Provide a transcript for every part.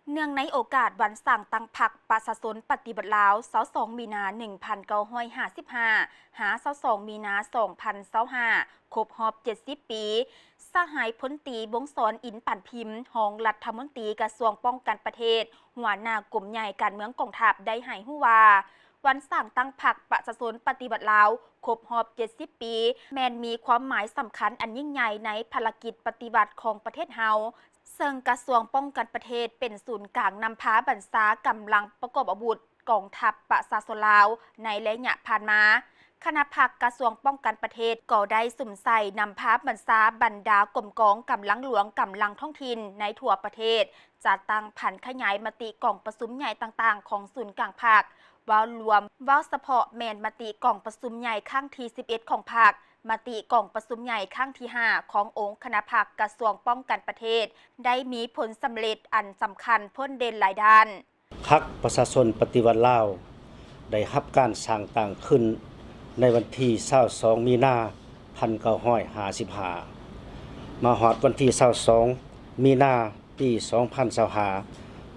ເນື່ອງໃນໂອກາດວັນສ້າງຕັ້ງພັກປະຊາຊົນປະຕິວັດລາວ ຊາວສອງ ມີນາ ໜຶ່ງພັນເກົ້າຮ້ອຍຫ້າສິບຫ້າ ຫາ ຊາວສອງ ມີນາ ສອງພັນຊາວຫ້າ ຄົບຮອບເຈັດສິບປີ, ສະຫາຍພົນຕີ ວົງສອນ ອິນປານພິມ ຮອງລັດຖະມົນຕີກະຊວງປ້ອງກັນປະເທດ, ຫົວໜ້າກົມໃຫຍ່ການເມືອງກອງທັບ ໄດ້ໃຫ້ຮູ້ວ່າ ວັນສ້າງຕັ້ງພັກປະຊາຊົນປະຕິວັດລາວ ຄົບຮອບເຈັດສິບປີ ແມ່ນມີຄວາມໝາຍສຳຄັນອັນຍິ່ງໃຫຍ່ໃນພາລະກິດປະຕິວັດຂອງປະເທດເຮົາ, ເຊິ່ງກະຊວງປ້ອງກັນປະເທດເປັນສູນກາງນຳພາບັນຊາກຳລັງປະກອບອາວຸດກອງທັບປະຊາຊົນລາວໃນໄລຍະຜ່ານມາ. ຄະນະພັກກະຊວງປ້ອງກັນປະເທດກໍໄດ້ສຸມໃສ່ນຳພາບັນຊາບັນດາກົມກອງກຳລັງຫຼວງ, ກຳລັງທ້ອງຖິ່ນໃນທົ່ວປະເທດ, ຈັດຕັ້ງຜັນຂະຫຍາຍມະຕິກອງປະຊຸມໃຫຍ່ຕ່າງໆຂອງສູນກາງພັກ, ເວົ້າລວມ, ເວົ້າສະເພາະແມ່ນມະຕິກອງປະຊຸມໃຫຍ່ຄັ້ງທີສິບເອັດຂອງພັກ, ມະຕິກອງປະຊຸມໃຫຍ່ຄັ້ງທີຫ້າຂອງອົງຄະນະພັກກະຊວງປ້ອງກັນປະເທດ ໄດ້ມີຜົນສຳເລັດອັນສຳຄັນພົ້ນເດັ່ນຫຼາຍດ້ານ. ພັກປະຊາຊົນປະຕິວັດລາວ ໄດ້ຮັບການສ້າງຕັ້ງຂຶ້ນໃນວັນທີຊາວສອງ ມີນາ ພັນເກົ້າຮ້ອຍຫ້າສິບຫ້າ ມາຮອດວັນທີຊາວສອງ ມີນາ ປີສອງພັນຊາວຫ້າ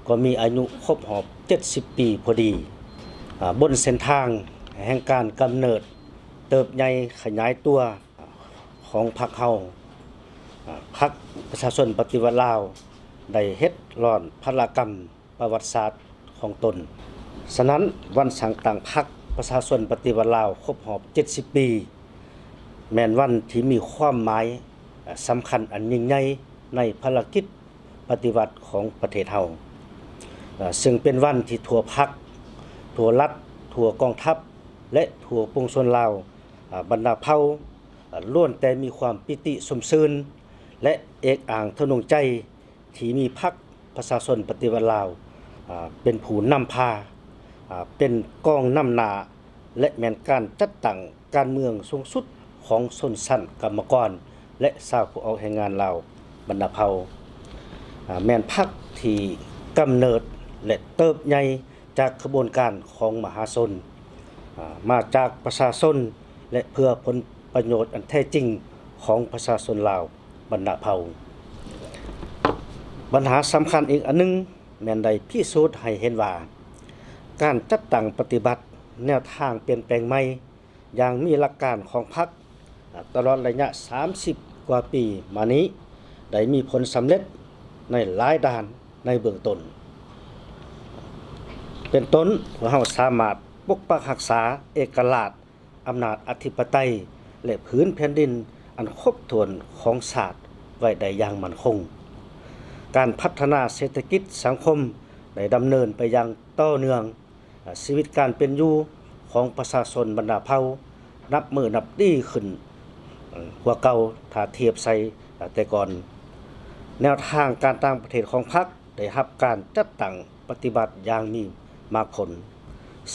ກໍມີອາຍຸຄົບຮອບເຈັດສິບປີພໍດີ. ອາ ບົນເສັ້ນທາງແຫ່ງການກຳເນີດ, ເຕີບໃຫຍ່, ຂະຫຍາຍຕົວຂອງພັກເຮົາ, ອາ ພັກປະຊາຊົນປະຕິວັດລາວ ໄດ້ເຮັດລ້ອນພາລະກຳ ປະຫວັດສາດຂອງຕົນ. ສະນັ້ນ, ວັນສ້າງຕັ້ງພັກປະຊາຊົນປະຕິວັດລາວຄົບຮອບເຈັດສິບປີ ແມ່ນວັນທີ່ມີຄວາມໝາຍສຳຄັນອັນຍິ່ງໃຫຍ່ໃນພາລະກິດປະຕິວັດຂອງປະເທດເຮົາ, ເຊິ່ງເປັນວັນທີ່ທົ່ວພັກ, ທົ່ວລັດ, ທົ່ວກອງທັບ ແລະ ທົ່ວປວງຊົນລາວ, ບັນດາເຜົ່າ, ລ້ວນແຕ່ມີຄວາມປີຕິຊົມຊື່ນ ແລະ ເອກອ້າງທະນົງໃຈ ທີ່ມີພັກປະຊາຊົນປະຕິວັດລາວ ອາ ເປັນຜູ້ນຳພາ, ອາ ເປັນກອງນຳໜ້າ ແລະ ແມ່ນການຈັດຕັ້ງການເມືອງສູງສຸດຂອງຊົນຊັ້ນກຳມະກອນ ແລະ ຊາວຜູ້ອອກແຮງງານລາວບັນດາເຜົ່າ, ອາ ແມ່ນພັກທີ່ກຳເນີດ ແລະ ເຕີບໃຫຍ່ຈາກຂະບວນການຂອງມະຫາຊົນ, ອາ ມາຈາກປະຊາຊົນ ແລະ ເພື່ອຜົນປະໂຫຍດອັນແທ້ຈິງຂອງປະຊາຊົນລາວ ບັນດາເຜົ່າ. ບັນຫາສຳຄັນອີກອັນໜຶ່ງ ແມ່ນໄດ້ພິສູດໃຫ້ເຫັນວ່າ ການຈັດຕັ້ງປະຕິບັດແນວທາງປ່ຽນແປງໃໝ່ຢ່າງມີຫຼັກການຂອງພັກ ຕະຫຼອດໄລຍະສາມສິບກວ່າປີມານີ້ ໄດ້ມີຜົນສຳເລັດໃນຫຼາຍດ້ານໃນເບື້ອງຕົ້ນ. ເປັນຕົ້ນ, ພວກເຮົາສາມາດປົກປັກຮັກສາເອກະລາດ, ອຳນາດອະທິປະໄຕ ແລະ ຜືນແຜ່ນດິນອັນຄົບຖ້ວນຂອງຊາດໄວ້ໄດ້ຢ່າງໝັ້ນຄົງ. ການພັດທະນາເສດຖະກິດສັງຄົມໄດ້ດຳເນີນໄປຢ່າງຕໍ່ເນື່ອງ. ຊີວິດການເປັນຢູ່ຂອງປະຊາຊົນບັນດາເຜົ່ານັບມື້ນັບດີຂຶ້ນກວ່າເກົ່າ ຖ້າທຽບໃສ່ແຕ່ກ່ອນ. ແນວທາງການຕ່າງປະເທດຂອງພັກ ໄດ້ຮັບການຈັດຕັ້ງປະຕິບັດຢ່າງມີໝາກຜົນ.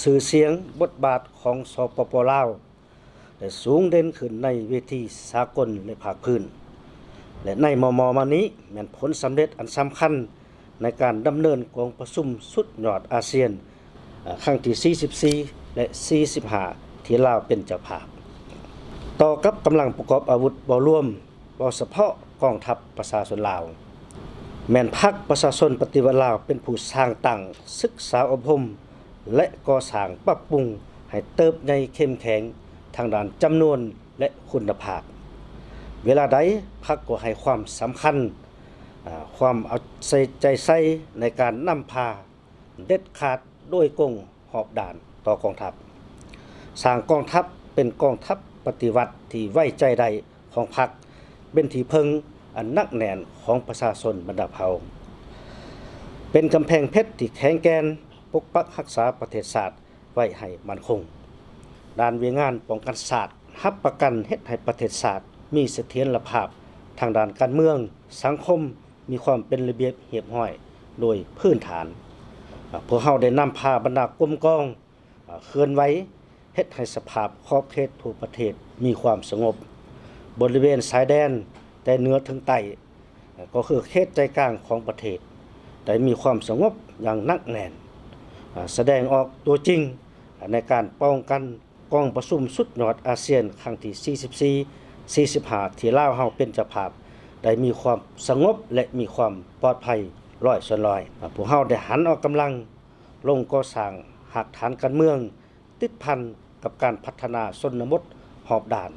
ຊື່ສຽງ, ບົດບາດຂອງ ສປປ ລາວ ໄດ້ສູງເດັ່ນຂຶ້ນໃນເວທີສາກົນ ແລະ ພາກພື້ນ ແລະ ໃນມໍ່ໆມານີ້ ແມ່ນຜົນສຳເລັດອັນສຳຄັນໃນການດຳເນີນກອງປະຊຸມສຸດຍອດອາຊຽນ ເອີ ຄັ້ງທີສີ່ສິບສີ່ ແລະ ສີ່ສິບຫ້າ ທີ່ລາວເປັນເຈົ້າພາບ. ຕໍ່ກັບກຳລັງປະກອບອາວຸດເວົ້າລວມ, ເວົ້າສະເພາະກອງທັບປະຊາຊົນລາວ, ແມ່ນພັກປະຊາຊົນປະຕິວັດລາວເປັນຜູ້ສ້າງຕັ້ງ, ສຶກສາອົບຮົມ ແລະ ກໍ່ສ້າງປັບປຸງໃຫ້ເຕີບໃຫຍ່ເຂັ້ມແຂງທາງດ້ານຈຳນວນ ແລະ ຄຸນນະພາບ. ເວລາໃດ ພັກກໍໃຫ້ຄວາມສຳຄັນ, ອາ, ຄວາມເອົາໃສ່ໃຈໃສ່ໃນການນຳພາ ເດັດຂາດ ໂດຍກົງຮອບດ້ານຕໍ່ກອງທັບ, ສ້າງກອງທັບເປັນກອງທັບປະຕິວັດທີ່ໄວ້ໃຈໄດ້ຂອງພັກ, ເປັນທີ່ເພິ່ງອັນໜັກແໜ້ນຂອງປະຊາຊົນບັນດາເຜົ່າ, ເປັນກຳແພງເພັດທີ່ແຂງແກ່ນ ປົກປັກຮັກສາປະເທດຊາດໄວ້ໃຫ້ໝັ້ນຄົງ. ດ້ານວຽກງານປ້ອງກັນຊາດ ຮັບປະກັນເຮັດໃຫ້ປະເທດຊາດມີສະຖຽນລະພາບທາງດ້ານການເມືອງ, ສັງຄົມ, ມີຄວາມເປັນລະບຽບຮຽບຮ້ອຍໂດຍພື້ນຖານ. ພວກເຮົາໄດ້ນຳພາບັນດາກົມກອງ ເຄື່ອນໄຫວ ເຮັດໃຫ້ສະພາບຂອບເຂດທົ່ວປະເທດມີຄວາມສະຫງົບ. ບໍລິເວນຊາຍແດນແຕ່ເໜືອເຖິງໃຕ້ ກໍຄືເຂດໃຈກາງຂອງປະເທດ ໄດ້ມີຄວາມສະຫງົບຢ່າງໜັກແໜ້ນ, ສະແດງອອກຕົວຈິງໃນການປ້ອງກັນ ກອງປະຊຸມສຸດຍອດອາຊຽນຄັ້ງທີສີ່ສິບສີ່ ສີ່ສິບຫ້າ ທີ່ລາວເຮົາເປັນເຈົ້າພາບ ໄດ້ມີຄວາມສະຫງົບ ແລະ ມີຄວາມປອດໄພ ຮ້ອຍສ່ວນຮ້ອຍ. ພວກເຮົາໄດ້ຫັນອອກກຳລັງລົງກໍ່ສ້າງຮາກຖານການເມືອງ ຕິດພັນກັບການພັດທະນາຊົນນະບົດຮອບດ້ານ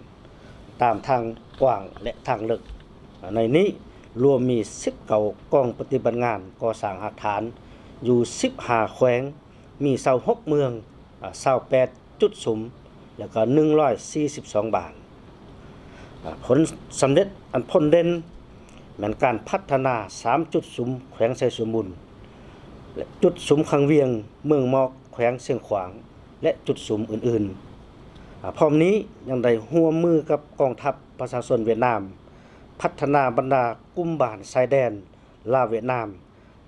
ຕາມທາງກວ້າງ ແລະ ທາງເລິກ. ໃນນີ້ລວມມີສິບເກົ້າກອງປະຕິບັດງານກໍ່ສ້າງຮາກຖານຢູ່ສິບຫ້າແຂວງ, ມີຊາວຫົກເມືອງ, ອາ ຊາວແປດຈຸດສຸມ ແລ້ວກໍໜຶ່ງຮ້ອຍສີ່ສິບສອງບ້ານ. ອາ ຜົນສຳເລັດອັນພົ້ນເດັ່ນແມ່ນການພັດທະນາສາມຈຸດສຸມແຂວງໄຊສົມບູນ ແລະ ຈຸດສຸມຄັງວຽງເມືອງໝອກແຂວງຊຽງຂວາງ ແລະ ຈຸດສຸມອື່ນໆ. ອາ ພ້ອມນີ້ຍັງໄດ້ຮ່ວມມືກັບກອງທັບປະຊາຊົນຫວຽດນາມ ພັດທະນາບັນດາກຸ່ມບ້ານຊາຍແດນລາວຫວຽດນາມ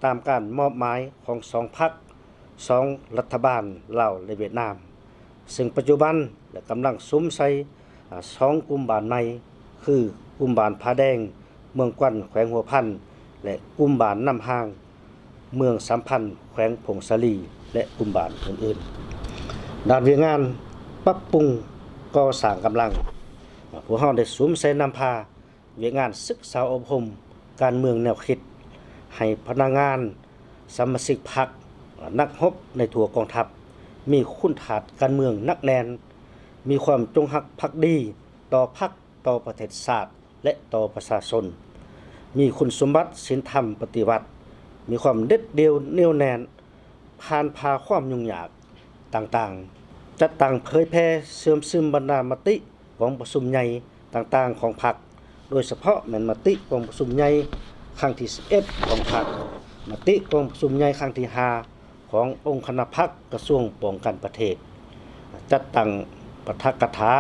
ຕາມການມອບໝາຍຂອງສອງພັກ, ສອງລັດຖະບານລາວ ແລະ ຫວຽດນາມ, ເຊິ່ງປັດຈຸບັນ ແລະ ກຳລັງສຸມໃສ່ ອາ ສອງກຸ່ມບ້ານໃໝ່ ຄືກຸ່ມບ້ານຜາແດງ ເມືອງກວັນ ແຂວງຫົວພັນ ແລະ ກຸ່ມບ້ານນ້ຳຮ່າງ ເມືອງສາມພັນ ແຂວງຜົ້ງສາລີ ແລະ ກຸ່ມບ້ານອື່ນໆ. ດ້ານວຽກງານປັບປຸງກໍ່ສ້າງກຳລັງ, ພວກເຮົາໄດ້ສຸມໃສ່ນຳພາ ວຽກງານສຶກສາອົບຮົມການເມືອງແນວຄິດ ໃຫ້ພະນັກງານສະມາຊິກພັກ, ນັກຮົບໃນທົ່ວກອງທັບ ມີຄຸນທາດການເມືອງໜັກແໜ້ນ, ມີຄວາມຈົງຮັກພັກດີຕໍ່ພັກ, ຕໍ່ປະເທດຊາດ ແລະ ຕໍ່ປະຊາຊົນ, ມີຄຸນສົມບັດສິນທຳປະຕິວັດ, ມີຄວາມເດັດດ່ຽວໜຽວແໜ້ນ, ຜ່ານຜ່າຄວາມຫຍຸ້ງຍາກຕ່າງໆ, ຈັດຕັ້ງເຜີຍແຜ່ເຊື່ອມຊຶມບັນດາມະຕິກອງປະຊຸມໃຫຍ່ຕ່າງໆຂອງພັກ, ໂດຍສະເພາະແມ່ນມະຕິກອງປະຊຸມໃຫຍ່ຄັ້ງທີສິບເອັດຂອງພັກ, ມະຕິກອງປະຊຸມໃຫຍ່ຄັ້ງທີຫ້າຂອງອົງຄະນະພັກກະຊວງປ້ອງກັນປະເທດ, ຈັດຕັ້ງປາຖະກະຖາ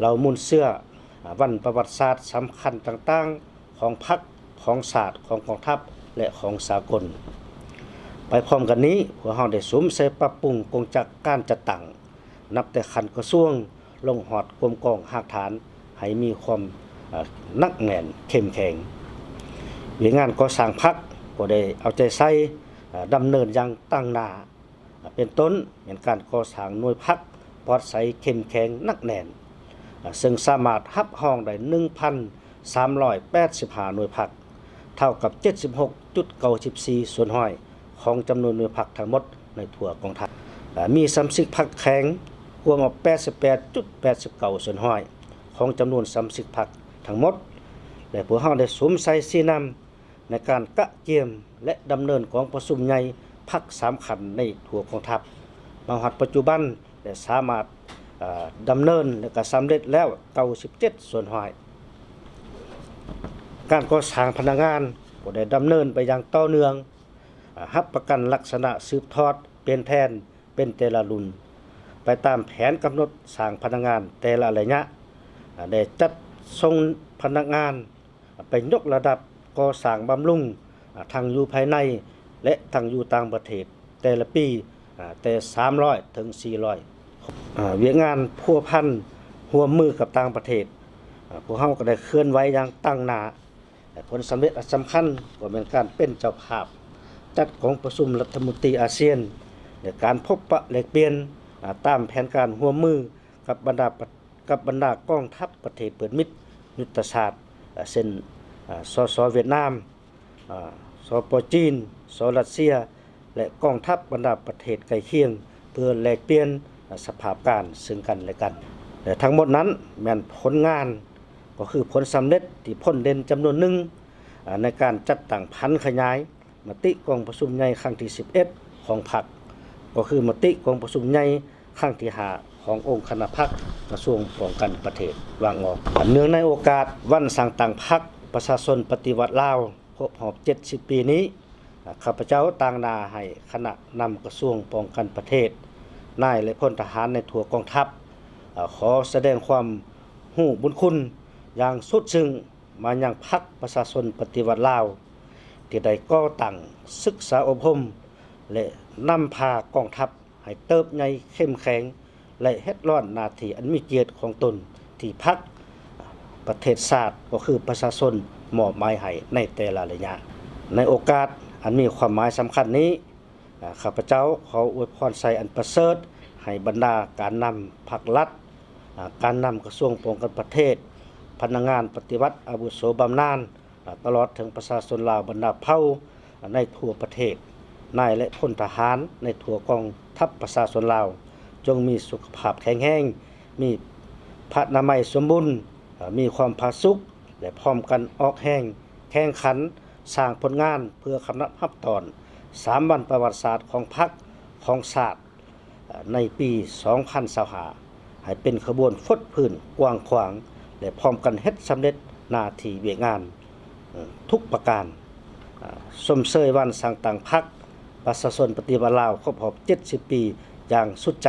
ເລົ່າມູນເຊື້ອ ວັນປະຫວັດສາດສຳຄັນຕ່າງໆ ຂອງພັກ, ຂອງຊາດ, ຂອງກອງທັບ ແລະ ຂອງສາກົນ. ໄປພ້ອມກັນນີ້, ພວກເຮົາໄດ້ສຸມໃສ່ປັບປຸງກົງຈັກການຈັດຕັ້ງ, ນັບແຕ່ຂັ້ນກະຊວງລົງຮອດກົມກອງຮາກຖານ ໃຫ້ມີຄວາມ ເອີ ໜັກແໜ້ນເຂັ້ມແຂງ. ວຽກງານກໍ່ສ້າງພັກກໍໄດ້ເອົາໃຈໃສ່ ເອີ ດຳເນີນຢ່າງຕັ້ງໜ້າ. ເປັນຕົ້ນແມ່ນການກໍ່ສ້າງໜ່ວຍພັກປອດໃສເຂັ້ມແຂງໜັກແໜ້ນ, ເຊິ່ງສາມາດຮັບຮອງໄດ້ໜຶ່ງພັນສາມຮ້ອຍແປດສິບຫ້າໜ່ວຍພັກ, ເທົ່າກັບເຈັດສິບຫົກຈຸດເກົ້າສິບສີ່ສ່ວນຮ້ອຍຂອງຈຳນວນໜ່ວຍພັກທັງໝົດໃນທົ່ວກອງທັບ. ມີສະມາຊິກພັກແຂງກວມເອົາແປດສິບແປດຈຸດແປດສິບເກົ້າສ່ວນຮ້ອຍຂອງຈຳນວນສະມາຊິກພັກທັງໝົດ, ແລະ ພວກເຮົາໄດ້ສຸມໃສ່ຊີ້ນຳ ໃນການກະກຽມ ແລະ ດຳເນີນກອງປະຊຸມໃຫຍ່ພັກສຳຄັນໃນທົ່ວກອງທັບ ມາຮອດປັດຈຸບັນ ແລະ ສາມາດ ເອີ ດຳເນີນ ແລະ ກະສຳເລັດແລ້ວເກົ້າສິບເຈັດສ່ວນຮ້ອຍ. ການກໍ່ສ້າງພະນັກງານກໍໄດ້ດຳເນີນໄປຢ່າງຕໍ່ເນື່ອງ, ເອີ ຮັບປະກັນລັກສະນະສືບທອດ ປ່ຽນແທນເປັນແຕ່ລະລຸ້ນ ໄປຕາມແຜນກຳນົດສ້າງພະນັກງານແຕ່ລະໄລຍະ, ເອີ ໄດ້ຈັດສົ່ງພະນັກງານ ໄປຍົກລະດັບກໍ່ສ້າງບຳລຸງ ອາ ທັງຢູ່ພາຍໃນ ແລະ ທັງຢູ່ຕ່າງປະເທດ ແຕ່ລະປີ ອາ ແຕ່ສາມຮ້ອຍເຖິງສີ່ຮ້ອຍ. ອາ ວຽກງານພົວພັນຮ່ວມມືກັບຕ່າງປະເທດ ອາ ພວກເຮົາກໍໄດ້ເຄື່ອນໄຫວຢ່າງຕັ້ງໜ້າ ແລະ ຜົນສຳເລັດອັນສຳຄັນກໍແມ່ນການເປັນເຈົ້າພາບຈັດກອງປະຊຸມລັດຖະມົນຕີອາຊຽນ ແລະ ການພົບປະແລກປ່ຽນ ອາ ຕາມແຜນການຮ່ວມມືກັບບັນດາປະ ກັບບັນດາກອງທັບປະເທດເປີດມິດຍຸດທະສາດ ເຊັ່ນ ສສ ຫວຽດນາມ, ສປ ຈີນ, ສ ຣັດເຊຍ ແລະ ກອງທັບບັນດາປະເທດໃກ້ຄຽງ ເພື່ອແລກປ່ຽນສະພາບການເຊິ່ງກັນແລະກັນ. ແລະ ທັງໝົດນັ້ນແມ່ນຜົນງານ ກໍຄືຜົນສຳເລັດທີ່ພົ້ນເດັ່ນຈຳນວນໜຶ່ງ ໃນການຈັດຕັ້ງຜັນຂະຫຍາຍ ມະຕິກອງປະຊຸມໃຫຍ່ຄັ້ງທີສິບເອັດຂອງພັກ ກໍຄືມະຕິກອງປະຊຸມໃຫຍ່ຄັ້ງທີຫ້າຂອງອົງຄະນະພັກກະຊວງປ້ອງກັນປະເທດວາງອອກ. ເນື່ອງໃນໂອກາດວັນສ້າງຕັ້ງພັກປະຊາຊົນປະຕິວັດລາວ ຄົບຮອບເຈັດສິບປີນີ້, ຂ້າພະເຈົ້າຕາງໜ້າໃຫ້ຄະນະນຳກະຊວງປ້ອງກັນປະເທດ, ນາຍ ແລະ ພົນທະຫານໃນທົ່ວກອງທັບ ຂໍສະແດງຄວາມຮູ້ບຸນຄຸນຢ່າງສຸດຊຶ້ງ ມາຍັງພັກປະຊາຊົນປະຕິວັດລາວ ທີ່ໄດ້ກໍ່ຕັ້ງ, ສຶກສາອົບຮົມ ແລະ ນຳພາກອງທັບໃຫ້ເຕີບໃຫຍ່ເຂັ້ມແຂງ ແລະ ເຮັດລ້ອນໜ້າທີ່ອັນມີກຽດຂອງຕົນ ທີ່ພັກ, ປະເທດຊາດ ກໍຄືປະຊາຊົນມອບໝາຍໃຫ້ໃນແຕ່ລະໄລຍະ. ໃນໂອກາດອັນມີຄວາມໝາຍສຳຄັນນີ້, ອາ ຂ້າພະເຈົ້າຂໍອວຍພອນໄຊອັນປະເສີດໃຫ້ບັນດາການນຳພັກລັດ, ອາ ການນຳກະຊວງປ້ອງກັນປະເທດ, ພະນັກງານປະຕິວັດອາວຸໂສບຳນານ, ອາ ຕະຫຼອດເຖິງປະຊາຊົນລາວບັນດາເຜົ່າ, ໃນທົ່ວປະເທດ, ນາຍ ແລະ ພົນທະຫານໃນທົ່ວກອງທັບປະຊາຊົນລາວ ຈົ່ງມີສຸຂະພາບແຂງແຮງ, ມີພະນາໄມສົມບູນ, ມີຄວາມຜາສຸກ ແລະ ພ້ອມກັນອອກແຮງແຂ່ງຂັນ ສ້າງຜົນງານເພື່ອຄຳນັບຮັບຕອນສາມວັນປະຫວັດສາດຂອງພັກ, ຂອງຊາດ ໃນປີສອງພັນຊາວຫ້າ ໃຫ້ເປັນຂະບວນຟົດຟື້ນກວ້າງຂວາງ ແລະ ພ້ອມກັນເຮັດສຳເລັດໜ້າທີ່ວຽກງານ ເອີ ທຸກປະການ. ເອີ ຊົມເຊີຍວັນສ້າງຕັ້ງພັກປະຊາຊົນປະຕິວັດລາວ ຄົບຮອບເຈັດສິບປີຢ່າງສຸດໃຈ.